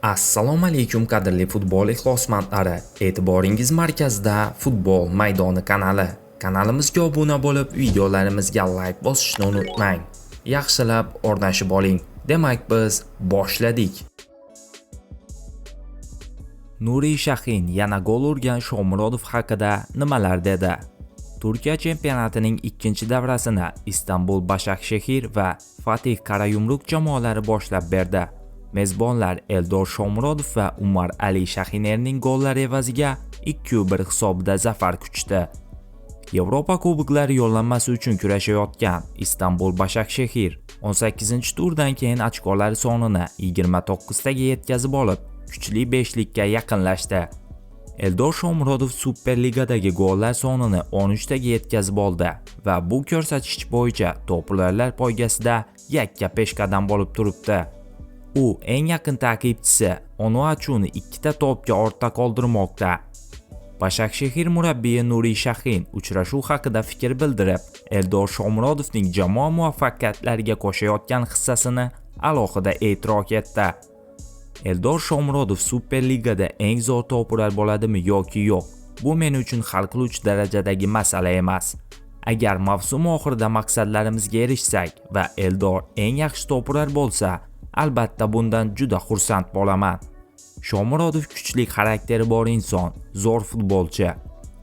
Assalomu alaykum, qadrli futbol ixlosmandlari. E'tiboringiz markazida Futbol maydoni kanali. Kanalimizga obuna bo'lib, videolarimizga like bosishni unutmang. Yaxshilab o'rnashib oling. Demak, biz boshladik. Nuri Shahin yana gol urgan Shomurodov haqida nimalar dedi? Turkiya chempionatining ikkinchi davrasini Istanbul Bashakshehir va Fatih Karayumruk jamoalari boshlab berdi. Mezbonlar Eldor Shomurodov va Umar Ali Shahinerning gollari evaziga 2-1 hisobida zafar quchdi. Yevropa kuboklari yo'llanmasi uchun kurashayotgan Istanbul Bashakshehir 18-turdan keyin ochkolari sonini 29 taga yetkazib olib, kuchli beshlikka yaqinlashdi. Eldor Shomurodov Superligadagi gollar sonini 13 taga yetkazib oldi va bu ko'rsatkich bo'yicha to'plarlar poygasida yakka peshqadam bo'lib turibdi. U eng yaqin ta'qibchisi Onuachuni ikkita to'pga ortda qoldirmoqda. Bashakshehir murabbiyi Nuri Shahin uchrashuv haqida fikr bildirib, Eldor Shomurodovning jamoa muvaffaqiyatlariga qo'shayotgan hissasini alohida e'tirof etdi. Eldor Shomurodov Superligada eng zo'r to'p urar bo'ladimi yoki yo'q? Bu men uchun hal qiluvchi darajadagi masala emas. Agar mavsum oxirida maqsadlarimizga erishsak va Eldor eng yaxshi to'p urar bo'lsa, albatta bundan juda xursand bo'laman. Shomurodov kuchli xarakteri bor inson, zo'r futbolchi.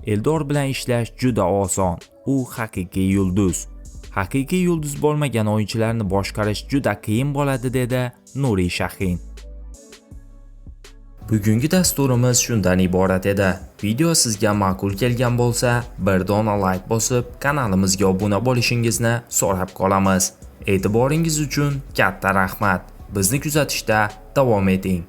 Eldor bilan ishlash juda oson. U haqiqiy yulduz. Haqiqiy yulduz bo'lmagan o'yinchilarni boshqarish juda qiyin bo'ladi, dedi Nuri Shahin. Bugungi dasturimiz shundan iborat edi. Video sizga ma'qul kelgan bo'lsa, bir dona like bosib, kanalimizga obuna bo'lishingizni so'rab qolamiz. E'tiboringiz uchun katta rahmat. Bizni kuzatishda davom eting.